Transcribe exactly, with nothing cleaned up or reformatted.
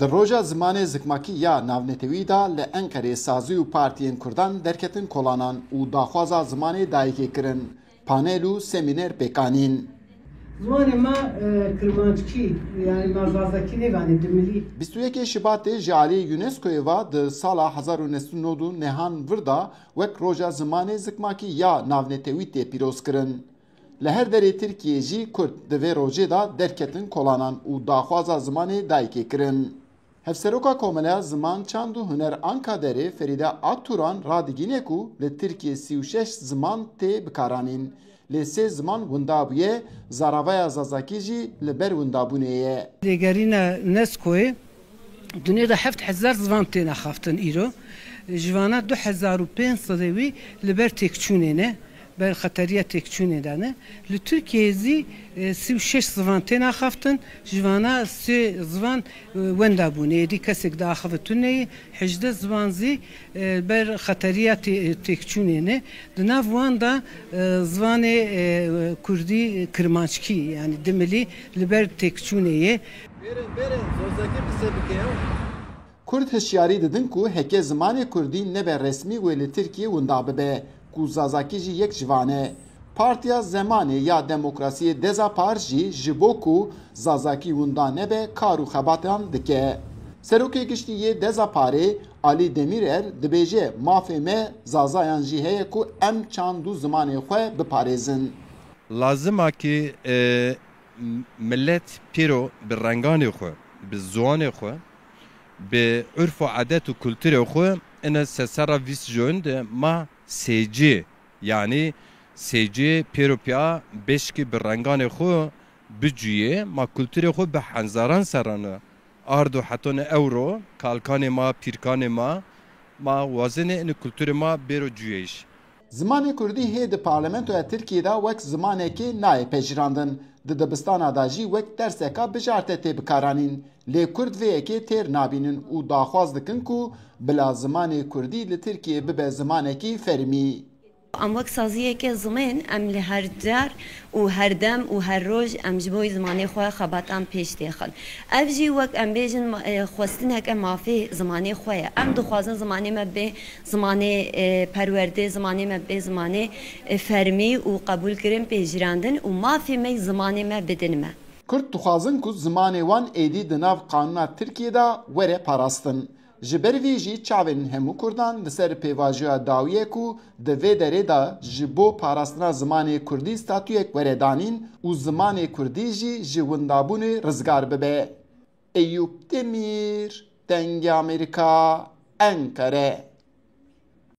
Di roja zimanê zikmakî ya navnetewî de li Enqerê sazî û partiyên kurdan derketin kolanan û daxwaza zimanê dayikê kirin, panel û semîner pêk anîn. Ziwanê ma, e, kirmanckî, yanî ma zazakî nêvanê, dimilî. Bîst û yekê Şibatê ji alî UNESCOyê ve di sala hezar û neh sed û nod û nehan vir de wek roja zimanê zikmakî ya navnetewî tê pîroz kirin. Li her derê Tirkiyê jî Kurd di vê rojê de derketin kolanan û daxwaza zimanê dayikê kirin. Hevseroka Komeleya Ziman, Çand û Huner Ankaderê Ferîde Akturan radigîne ku li Tirkiyê sî û şeş ziman tê bikaranîn. Lê sê ziman winda bûye, zaravaya zazakî jî li ber windabûnê ye. Lêgerîna UNESCOyê, dunê de heft hezar ziwan têne xaftin îro. Ji vana du hezar û pênc sedê wî li ber têkçûnê ne, ber xeteriya têkçûnê de ne. Li Tirkiyeyê zî, e, sî û şeş ziwan têne xaftin, ji vana sê ziwan, e, wenda bûne. Êdî kesêk diaxive tuneyê, hejdeh ziwan zî, e, ber xeteriya tê-, têkçûnê ne. Di nav wan de, e, ziwanê, e, kurdî, kirmanckî, yanî dimilî li ber têkçûnê yê. Bêrên, bêrên, zozakî qise bike ya. Kurd hişyarî didin ku heke zimanê kurdî nebe resmî wê li Tirkiyê winda bibe, ku zazakî jî yek ji van e. Partiya Zemanê ya Demokrasiyê Deza Par jî ji bo ku zazakî winda nebe kar û xebatan dike. Serokê Giştî yê Deza Parê Alî Demîrer dibêje, mafê me zazayan jî heye ku em çand û zimanê xwe biparêzin. Lazim a ki, e, m-, milet pêro bi renganê xwe, bi ziwanê xwe, bi urf û edet û kulturê xwe, ina se serra vîst jon de ma seycê, yanî seycê pêro pîya beşkî bi renganê xwe bicuyê, ma kulturê xwe bi henzaran serran ardo hetanî ewro, kalkanê ma, pîrkanê ma, ma wazenê inî kulturê ma bêro cuyayîş. Zimanê kurdî hê di parlamentoya Tirkiyê de wek zimanekê nayê pejirandin. Di dibistana de jî wek derseka bijarte tê bikaranîn. Lê kurd vê yekê têr nabînin û daxwaz dikin ku bila zimanê kurdî li Tirkiyê bibe zimanekî fermî. Em wek saziyeke zimên, em li her car û her dem û her roj em ji bo zimanê xwe xebatan pêş têxin. Ev jî wek em bêjin ma-, e, xwestineke mafê zimanê xwe ye. Em dixwazin zimanê me bê zimanê, e, perwerdê, zimanê me bê zimanê, e, fermî û qebûlkirin, pejirandin û mafê me zimanê me bidin me. Kurd dixwazin ku zimanê wan êdî di nav qanûna Tirkiyê de were parastin. Ji ber vî jî çavên hemû kurdan li ser pêvajoya dawî ye ku di vê derê de ji bo parastina zimanê kurdî statuyek were danîn û zimanê kurdî jî ji windabûnê rizgar bibe. Eyûp Demîr, Dengê Amerîka, Enqere.